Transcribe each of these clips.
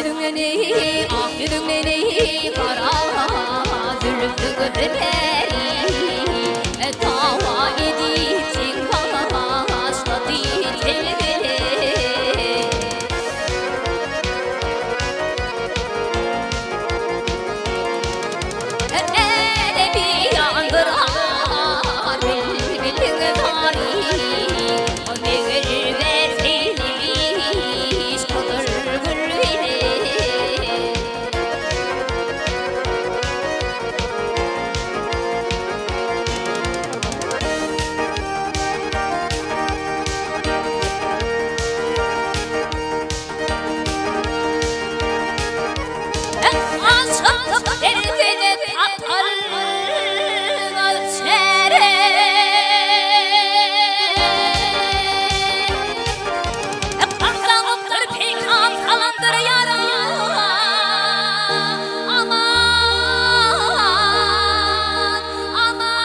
ýüzüňden eý, ak ýüzüňden eý, gara zülpüň beri Dawa edip jeň başlady telbele. Älemi ýandyrar bilbiliň zary, Meger berseýmiş gyzyl gül bile. Aşyklyk derdine tapylmaz çäre. Gazanypdyr peýkam salandyr ýara. Aman, aman, aman,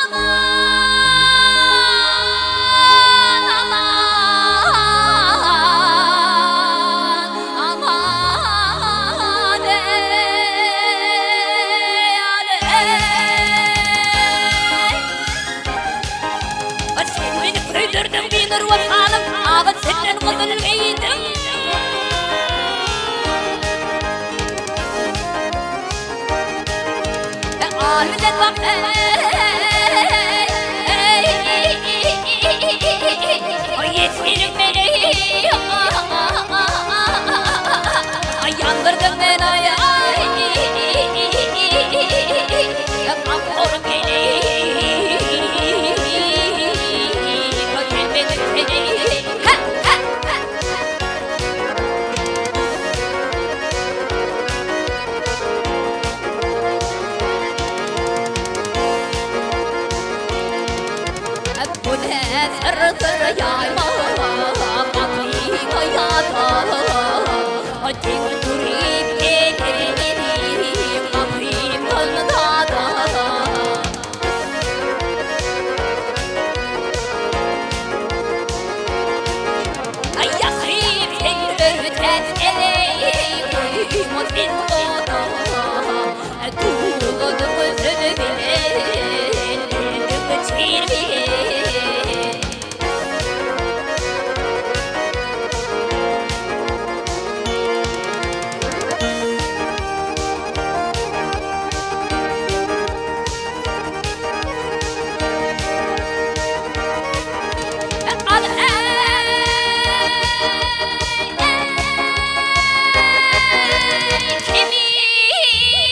aman, aman, eý, eý. Sen meni köýdürdiň binur wepalyň, Abat senden gyzyl geýdim. Al bilen bak eý, Seniň meni ýandyrdyň men aý, Gamhor meni gelmedim seni. Ha, ha, ha. Bu ne syrdyr ýaýma gapyňa ýada Deň durup geler meniň gapymdan dada. Ýakyp sen ötäp eý goýma sen oda Duwladyň söz bilen öldüň çir bilen. Al eý, kemidir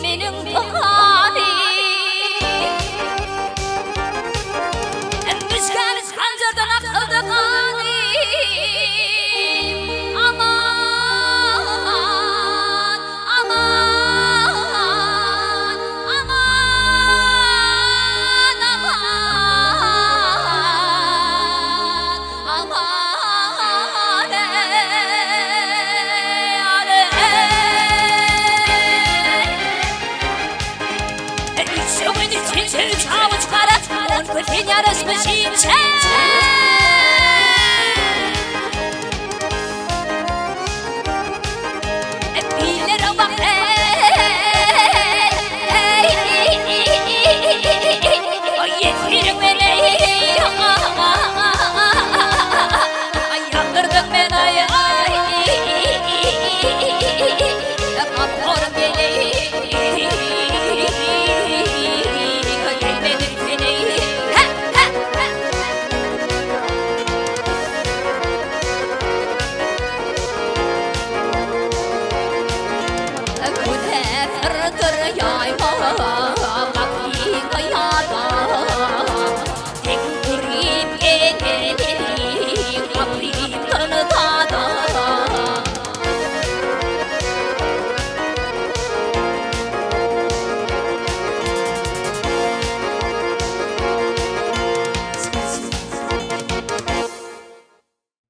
meniň banym. Müşgär hanjardan akyldy ganym. Aman, aman, aman, aman, aman, ey, ey. Üçüňin içinçe üç awy çykarar, On kösen ýaraşmy şimşek.